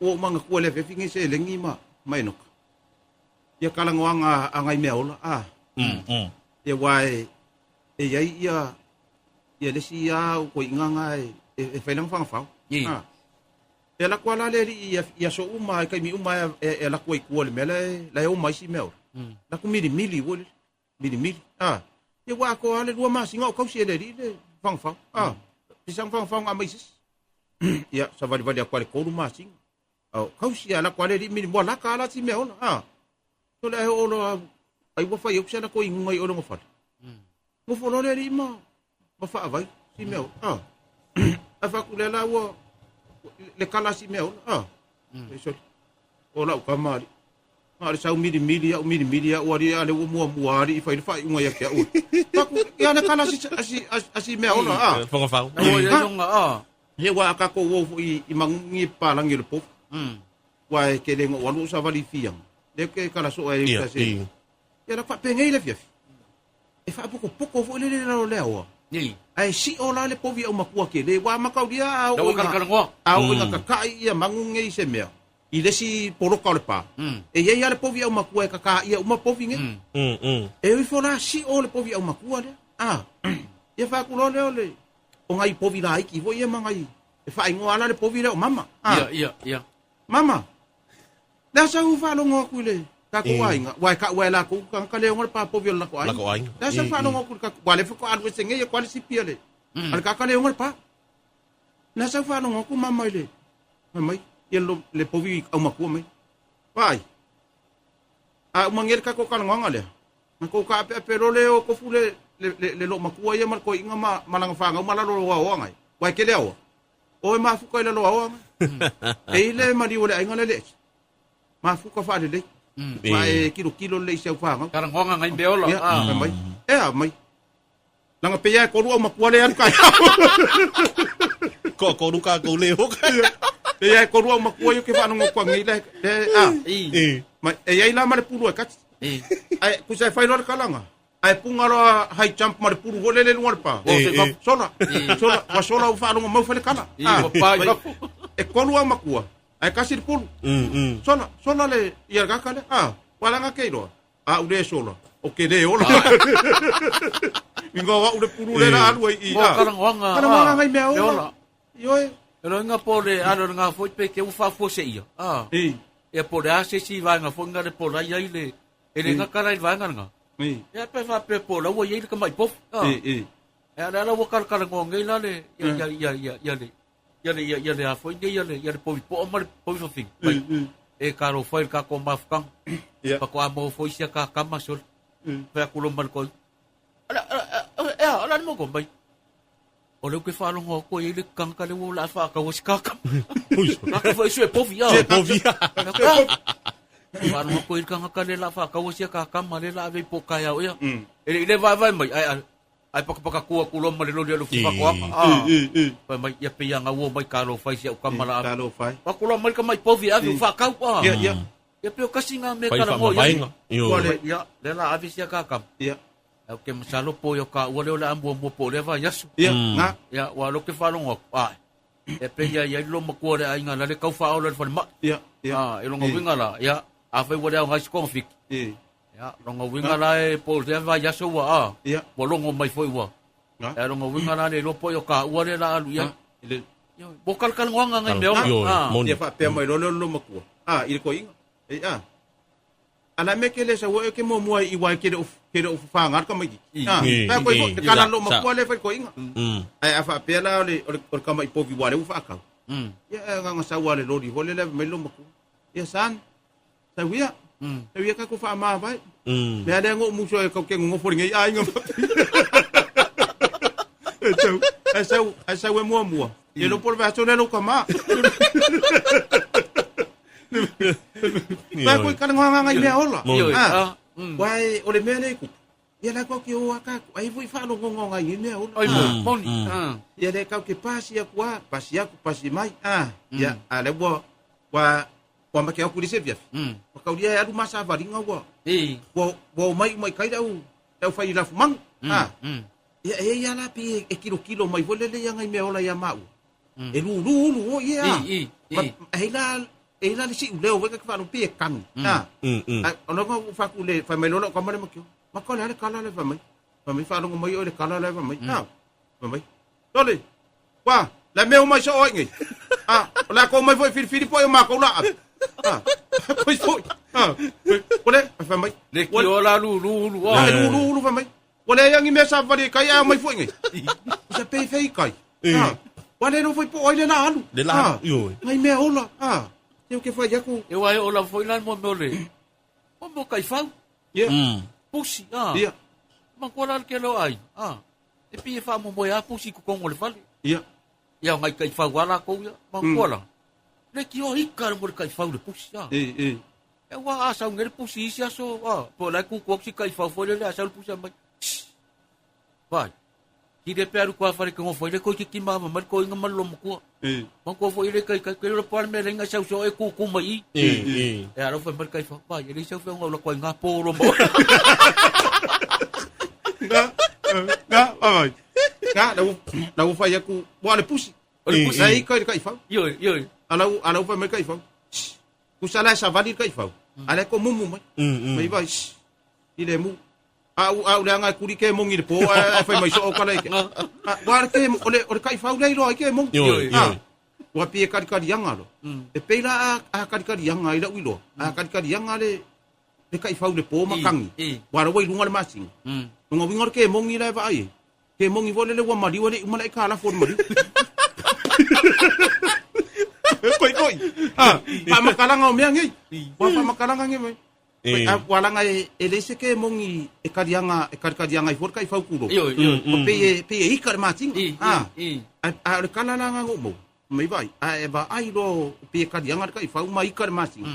Ua ou manatua i le afiafi nei seleni ma ma Enoka. Ia talanoaga a nai mea ola, a. Ia aua e e i ai ia ia le isi lava toeaina na e e fai lana fagafao. A. E alu atu lava la le alii i aso uma, i taimi uma e alu atu ai i tua i le mea la e oma ai isi mea ola. Alu atu milimili foi lele. Milimili. A. Ia ua atoa lava le 2 masina o tausi e le alii le fagafao. A. Pisa fagafao na aumai i se isi. Ia, savalivali atu lava i le 3 masina. A o tausi lava, alu atu lava le alii milimili, ua lata lava la si mea ola. A. Sole ae oo loa ai ua fai atu se latou inuga i o i lona fale. Nofo loa le alii ma ma faavai si mea ola. A. Ae fai atu lea la ua le kala si mea ola. A. E sole. O lau tama alii. Na o le sau milimili au milimili au alii a o lea ua muamua alii fai le faaiuga ia te au. Fai atu, ia le kala a si mea ola. A. Whakawhau. Na ua iai longa, a. He wā a kākou o foi i magugi palagi o le povi. Ua e tele ina ou alu ou savali i Fiaga. Lea ou te kala soo ai i uta se. Ia la faapenei le afiafi. E faapokopoko foi lele i lalo o le aoa. Ae sio la le povi aumatua tele. Ua mataulia a oo ina, a oo ina kaka'i ia manu nei i se mea, i le isi poloka o le pa, e i ai lava le povi aumatua e kakaia uma povi nei. E o ifo la sio le povi aumatua lea. A, ia fai atu loa lea o le, o nai povi laiti foi ia ma nai, e faaigoa lava la le povi lea o mama. A, Ia, ia, ia. Mama, le a sau faalogo atu i le tatou aiga, aua e tau lava e latou tagata le ona le papovi o le latou aiga. Latou aiga. Le a sau faalogo atu i le tatou, aua o lea faatoa alu ese nei atu lava le sipi a le, a le tagata le ona le pa. Le a sau faalogo atu mama i le, fai mai, ia le, le povi aumatua mai. Vaai, a uma nei le tatou talanoaga lea, na tou taapeape loa lea o tofu le, le, le, le loomatua ia ma le toeaina ma, ma lana fanau ma lalo o aoaga ai. Aua e tele aoa. Oe mafuta i lalo aoa. E i le maliu o le aiga le le. Mafuta faalelei. Ma e kilokilo lelei i si au fanau. Talanoaga ngai mea ola. Ia, fai mai. E a mai. Langa pe ia e kolu au matua le alu kai. Ko kolu ka kou le hoka. Pe ia e kolu au matua ia ke whanongo kua ngei le, le a. I. Mai, e iai la ma le pulu e kati. I. Ai, kusa e whai loa le kalanga. Ae puga loa high jump ma le pulu foi lele i luga o le pa. Eh, Sola, sola, ua sola ua faalogo mau fai le kala. Ua pa i fafo. E kolu au makua, ae kasi le pulu. Sola, sola le ia le kaka lea. Ah, ua laga ke iloa. A u le sola, o ke le ola. Inga o au le pulu le la alu ai i. Mo karangoanga. Karangoanga ngai mea ola. Ioe. E loinga po le alo le ngā foi pe te ua faafua se ia. Ah. Ia po le a se si vaenga foi nga le po lai ai le e le ngaka lai vaenga nga. Ia pe faapea po o la ua i ai le tamai povi. A. E a le ala ua kalakalanoa nei la le ia ia ia ia ia le ia le ia ia le a foi nei ia le ia le povi poa ma le povi fafine. Mai. E talofa i le tatou mafutaga. Faatoa maua foi sia ta tama sole. Fai atu loa ma le toeaina. Ala ala e a o le a le mea mai. O lea ou te faalogo atu e i ai le tagata lea ua o le a faatau ai si ta tama. Laka foi sue povi a. Sue povi. Faalogo atu e i ai le tagata lea o le a faatau ai sia ta tama lea o le a ave i po taeao ea. E le i le vaevae mai ae ae pakapaka tu atu loa ma le loli a le Ofisa Faatoaga. Fai mai, ia pei lava na ua mai talofa i si au tama la ave. Talofa ai. Atu loa mai le tamai povi e ave ua faatau. Ia, ia. Ia pei o kasi nga mea Fai talanoa i ai. faamavaega. Ioe. Ua le- Ia, lea la ave sia ta tama. Ia. Ae ou te masalo po o ka ua lea o le a muamua po o lea vaiaso. Ia, nga. Ia, ua lea ou te faalogo atu, ae. E pei ia i ai le matua o le aiga la le tau faaola i le falemai. Ia, ia. Ah, e lona uiga la, ia, afai ua le aoga ai se togafiti. Ia, lona uiga la e po o lea vaiaso ua, a, Ia. ua logo mai foi ua. Nga. Ia, lona uiga la le iloa po o ka ua lea la alu i ai. Nga. I le- Ia, mo kalakalanoaga ngai mea ola. Ioe, Ah. moni. Ia faapea mai loa lea o le loomatua. Ah, i le toeaina. E a. A la mea ke le sau e ke muamua i wai ke le o ke le o fafaga le tamaitiiti. Ah, I, ta koe i, te kala sa, lo sa. matua le fai toeaina. Ai a faapea la o le o le o le tama'i povi ua le ua faatau. Ia e nganga sau a le loli foi le le mai lo matua. Ia san. Sau ia. Sau ia ka ko faamavae. Mea lea ngo muso e kau ke ngofo le ngei aiga. E sau, e sau, e sau e muamua. E lo po le vaso le lo kama. Ba koe kala ngā ngai mea ola. Moni. Ah. Ah, Wai, o le mea nei kupu. Ia la kau ke o a kākou. Ai foi whaalongongo ngai ngai mea ola. Ai mo, moni. Ah. Ia le kau ke pasi aku a, pasi aku, pasi mai. Ah, ia, a le ua, ua, ua make aku i le se fiafi. Ua kaulia e alu ma savaliga ua, I. ua, ua o mai uma i kai le au, le au fai lafu manu. Ah. Ia, e ia la pi e, e kilokilo mai foi lele ia ngai mea ola ia maua. E lulu ulu o ia. I, i, i. Ma, hei la, e ila le siu leo weka ke whaano pi e kangi. Ah. Ai, ona ka whaku le, whai mai lola o kamale makio. Maka le ale kala le whai mai. Whai mai whaano mai o le kala le whai mai. Ah. Whai mai. Tole. Wa, le mea o mai so oi ngai. Ah, o le ko mai foi whiriwhiri po e o mākou la ave. Ah. Koi foi. Ah. Kole, whai mai. Le ki o la lu lu lu. Ah, lu lu lu whai mai. Ua leai angi mea sa wali kai a mai foi ngai. Sa pe fei kai. Ah. Ua le no foi po ai le la alu. Le la alu, ioe. Ngai mea ola. Ah. Te ke whai aku. E wai ola foi la mo mo le. Mo mo kai fau. Yeah. Pusi, ah. Yeah. Ma ko la ke lo ai. Ah. E pi e wha mo mo ya pusi ku kongo le fale. Yeah. Ia ngai kai fau ala ko ia. Ma ko la. Le ki o hika le mo le kai fau le pusi, ah. E, e. E ua a sau ngere pusi isi aso, a, po lai ku kuak si kai fau foi le a sau pusi mai. Vai. Ki le pe aru kua whare ke ngofo le koi ki ki ma ma ko inga malo mo kua. E. Ma ko foi le kai kai kai le pa me le inga sau so e ku ku mai. E, e. E aro foi mai kai fau. Vai, le sau foi ngau la koi nga poro mo. Nga, nga, vai. Nga, la u, la u whai aku, wa le pusi. O le pusi. Ai kai kai fau. Io, io. Ala u, ala u whai mai kai fau. Kusa la sa vali kai fau. Ale ko mumu mai. Mai vai. I le mu. A u a u le anga kuri ke mongi le po a fai mai so o kala ike. A wa ke o le o le kai fau le ro ke mongi. Io, io. Ua pie kari kari anga lo. E peila a a kari kari anga i la uilo. A kari kari anga le le kai fau le po makangi. Wa ro wai lunga le masinga. Lunga winga ke mongi le va ai. Ke mongi vole le ua mariu le umala i ka la fo mariu. Koi koi. Ah, pa makalanga o mea ngei. Wa pa makalanga ngei mai. E. A wa langa e e le se ke mongi e karianga e karikarianga i fo kai fau kulo. Io, io. O pe e pe e ika le matinga. I, Ah. i, i. A a le kala langa ngo mo. Mai vai. A e va ai lo pe e karianga le kai fau mai ika le matinga.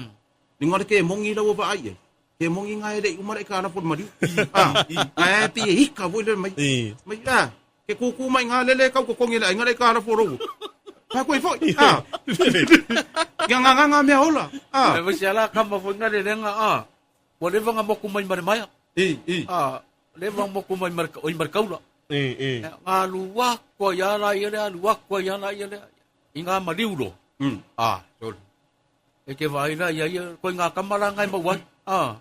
Ni ngore ke mongi la wa ai. Ke mongi ngai le umara i ka ala fo mariu. Ah. A e pe e ika voi le mai. E. Mai a ke kūkū mai ngā lele kau ko kongi le ainga le ka ala fo rogo. Pa koe foi. Ah. Ia ngā ngā ngā mea ola. Ah. E vai se ala kama foi ngare renga a. Ua leva nga moku mai mare maia. I, i. A, leva nga moku mai mare, oi mare kaula. E, e. E, ngā lua koa ia la ia lea, lua koa ia la ia lea. I ngā mariulo. A, sorry. E ke vai la ia ia, koi ngā kamara ngai mauai. A,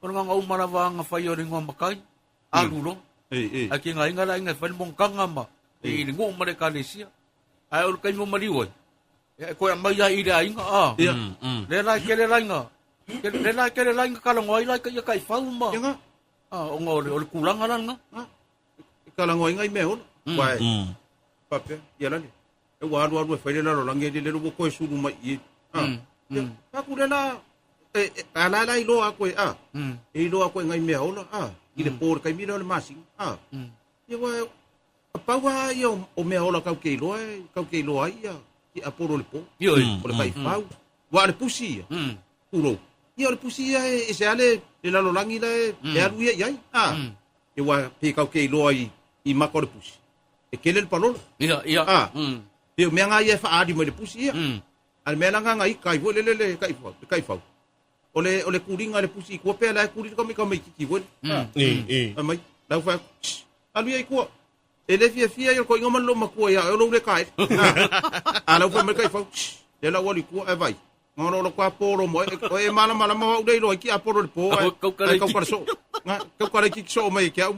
Kono ngā umara wā ngā whai o ringoa makai. A lulo. E, e. A ki ngā inga la inga whai mong kanga ma. I ringo mare ka lesia. Ai o kai mo mariu ai. E koe a mai ai i le ainga. A. Ia. Le lai ke le lainga. Le lai ke le lainga ka lango ai lai ka ia kai whau ma. Ia ngā. A, o ngā o le kulanga la nga. Ngā. I ka lango inga i mea ola. Wai. Papea. Ia lale. E ua alu alu e whai le lalo lange le lelo koe sulu mai i. Ah. Ia. Paku le la. E, e, a la la i loa koe. Ah. E i loa koe ngai mea ola. Ah. I le pō le kai mira o le masinga. Ah. Ia wai. A paua ia o mea ola kau ke iloa e, kau ke iloa ai ia ki a poro le pō. Io, O le kai whau. Wa le pusi ia. Kuro. Ia o le pusi ia e, e se ale le lalo langi la e, e alu ia iai. Ah. E wa pe kau ke iloa i, i maka o le pusi. E kele le palolo. Ia, ia. Ah. Pe o mea ngā ia e whaari mai le pusi ia. A le mea la ngā ngā i kai voi le le le kai whau, le kai whau. O le, o le kuringa le pusi i kua pea la e kuri ka mai ka mai kiki voi. Ah. E, e. A mai, lau whai, shh, alu ia i kua. E le fia fia ia ko inga man lo makua ia, e lo le kai. A lau whai mai kai whau, shh, le lau alu i kua e vai. Ngā ro kwa poro mo, e, e mala mala ma au le ro ki a poro le po. Au, kau kare Ai, kau kare so. Ngā, kau kare ki so mai ki au.